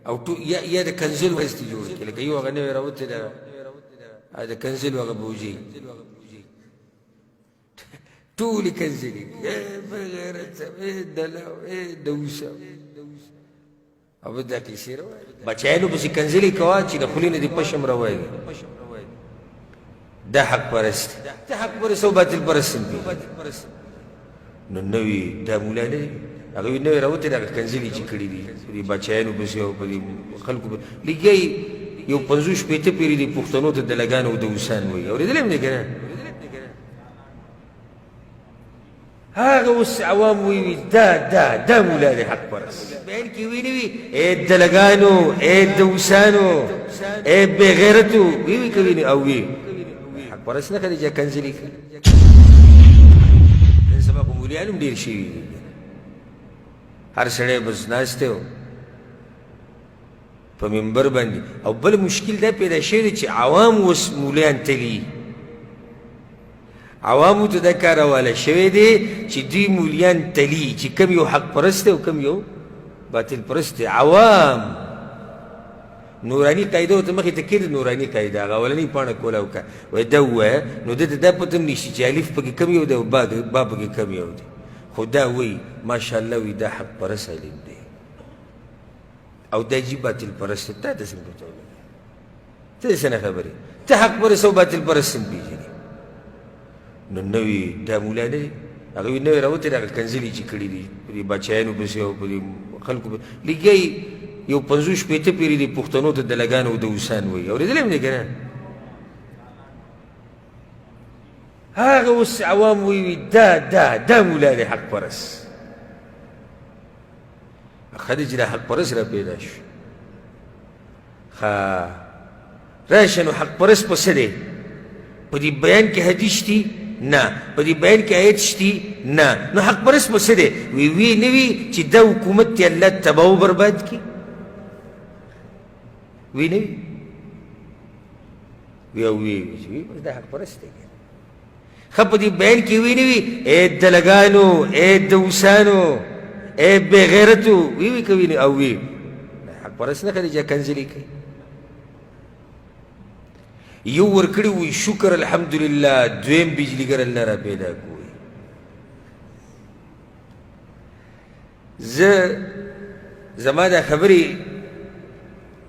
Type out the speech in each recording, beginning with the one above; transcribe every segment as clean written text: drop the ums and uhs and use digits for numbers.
او ټو یا د کنزل ورځ ته جوړ کړي، لکه یو هغه نوی راوتی دی، د کنزل هغه بوجۍ ټولې کنځلې کوي، ای بېغیرته، ای دله، ای دوسه، او بس دا کیسې روانې. بچیانو پسې کنځلې کوه چې د خولې نه دې پشم روان. دا حق پرست ته حق پرست او باطل پرست هم پېژني. نو نوی دا مولا نه دی، هغه نوی راوتی دی، هغه کنځلې چې کړي دي په دې بچیانو پسې او په دې خلکو پسې لګیا یو 50 60 پېرې دي پښتنو ته دلګان او دوسان وایي. اورېدلی هم دی که نه؟ هغه اوس عوام وی دا دا دا مولا دی حق پرست بیان کې وی نه وی، اے دلګانو، اے دوسانو، اے بغیرتو، وی وی کوي نه، او وی حق پرست نه کوي چې کنځلې کوي. نن سبا خو مولیان هم ډېر شوي دي، هر سړی بس ناست دی په منبر باندې. او بل مشکل دا پیدا شوی دی چې عوام اوس مولیان تلي، عوامو ته دا کار حواله شوی دی چې دوی مولیان تلي چې کوم یو حق پرست دی او کوم یو باطل پرست دی. عوام نوراني قاعده ورته مخې ته کېده، نوراني قاعده هغه اولنۍ پاڼه کوله وکړه، وایي دا ووایه، نو ده ته دا پته هم نشي چې الف پکې کوم یو دی او با پکې کوم یو دی، خو دا وایي ماشاءالله، وایي دا حق پرست عالم دی او دا جی باطل پرست دی. تا ته څنګه پته ولګېده؟ ته څه نه خبرې، ته حق پرست او باطل پرست هم پېژنې. نو نوی دا مولا نه دی، هغه نوی راوتی دی، هغه کنځلې چې کړي دي په دې بچیانو پسې او په دې خلکو پسې لګیا یو 50 60 پېرې دي پښتنو ته دلګان او دوسان وایي. اورېدلی هم دی که نه؟ هغه اوس عوام وایي دا دا دا مولا دی حق پرست. ښه دی چې دا حق پرست را پیدا شو. ښه راشه، نو حق پرست په څه دی؟ په دې بیان کې حدیث شتي نه، په دې بیان کې آیت شتي نه، نو حق پرست په څه دی؟ وی وی نه وي چې دا حکومت دې الله تباه و برباد کړي، وی نه وي، وی او وی وی چې وی بس دا حق پرست دی. ښه په دې بیان کې وی نه وي، ای دلګانو، ای دوسانو، ای بېغیرتو، وی وی کوي نه، او وی حق پرست نه کوي چې کنځلې کوي. یو ورکړي وي شکر الحمدلله، دویم بجلیګر الله را پیدا کوي. زه زما دا خبرې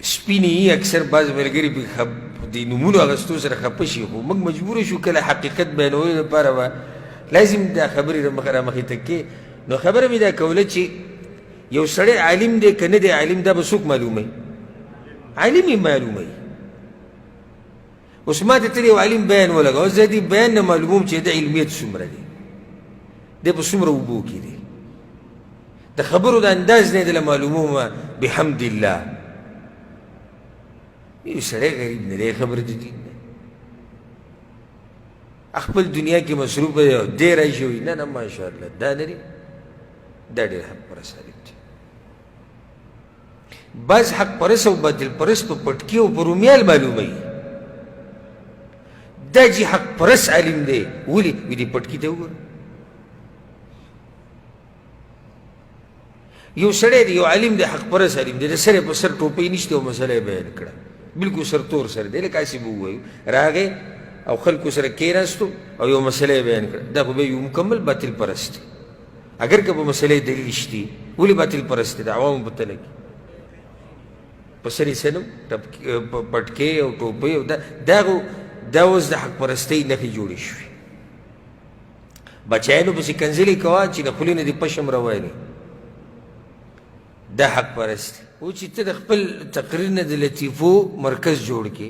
سپینې اکثر بعض ملګري په د نومونو اخیستو سره خفه شي، خو موږ مجبور شو کله حقیقت بیانولو لپاره به لازم دا خبرې رامخې ته کړې. نو خبره مې دا کوله چې یو سړی عالم دی که نه دی عالم، دا به څوک معلوموي؟ عالم یې معلوموي. اوس ما ته تر یو عالم بیان ولګاوه، زه دې بیان نه معلوموم چې د علمیت څومره دی، دی په څومره اوبو کې دی، د خبرو د انداز نه دله معلوموم. بحمد الله یو سړی غریب نه دی، خبر د دین نه، خپل دنیا کې مصروف دی، دی راشي وایي نه نه ماشاءالله دا نه دی، دا ډېر حق پرست عالم دی. بعض حق پرست او باطل پرست په پټکي او په رومیال معلوموي. دا چې حق پرست عالم دی ولې؟ وي دې پټکي ته وګوره، یو سړی دی، یو عالم دی، حق پرست عالم دی، د سره په سر ټوپۍ نشته او مسله یې بیان کړه، بالکل سر تور سر دی، لکه هسې به ووایو، راغی او خلکو سره کېناستو او یو مسله یې بیان کړه. دا خو به یو مکمل باطل پرست دی، اګر که په مسلې دلیل شتي، ولې باطل پرست دی؟ د عوامو په تله کې په سر یې څه نه پټکې او ټوپۍ او دا دا اوس د حق پرستۍ نښې جوړې شوې. بچیانو پسې کنځلې کوه چې د خولې نه دې پشم رواني، دا حق پرست و چې ته د خپل تقریر نه د لطیفو مرکز جوړ کې،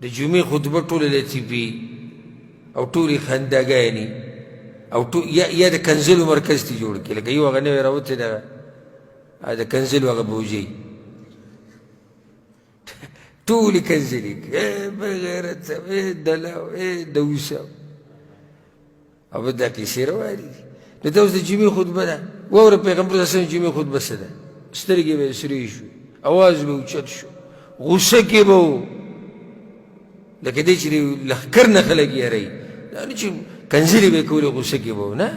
د جمعې خطبه ټوله لطیفي او ټولې خنداګانې او ټول یا د کنځلو مرکز ته جوړ کړي، لکه یو هغه نوی راوتی دی د کنځلو هغه بوجۍ ټولې کنځلې کوي، ای بېغیرته، ای دله، ای دوسه، او دا کیسې روانې دي. نو دا اوس د جمعې خطبه ده، واوره پیغمبر صلی الله علیه وسلم جمعې خطبه څه ده؟ سترګې به یې سرې شوې، اواز به اوچت شو، غوسه کې به و، لکه دی چې د لښکر نه خلک یېروي، دا نه چې کنځلې به یې کولې، غوسه کې به و، نه.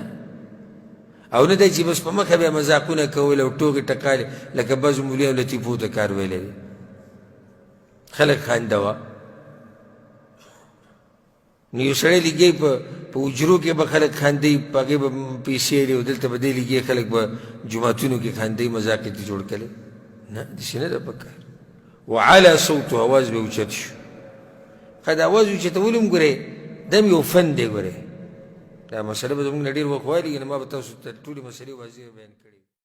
او نه دی چې بس په مخه بیا مذاقونه کول او ټوکې ټکالې لکه بعضو مولیانو لطیفو ته کار ویلی دی، خلک خانده. نو یو سړی لګي په حجرو کې به خلک خاندي، په هغې به پیسې لري، او دلته به دی لګي خلک به جوماتونو کې خاندي، مذاق یې جوړ کړي. نه، داسې نه ده پکار. وعلى صوته، اواز به اوچت شو. ښه، د اواز اوچتول هم ګورئ دا هم یو فن دی. ګورئ دا مسله به زموږ نه ډېر وخت والي، نه ما به تاسو ته ټولې مسلې واضح بیان کړي.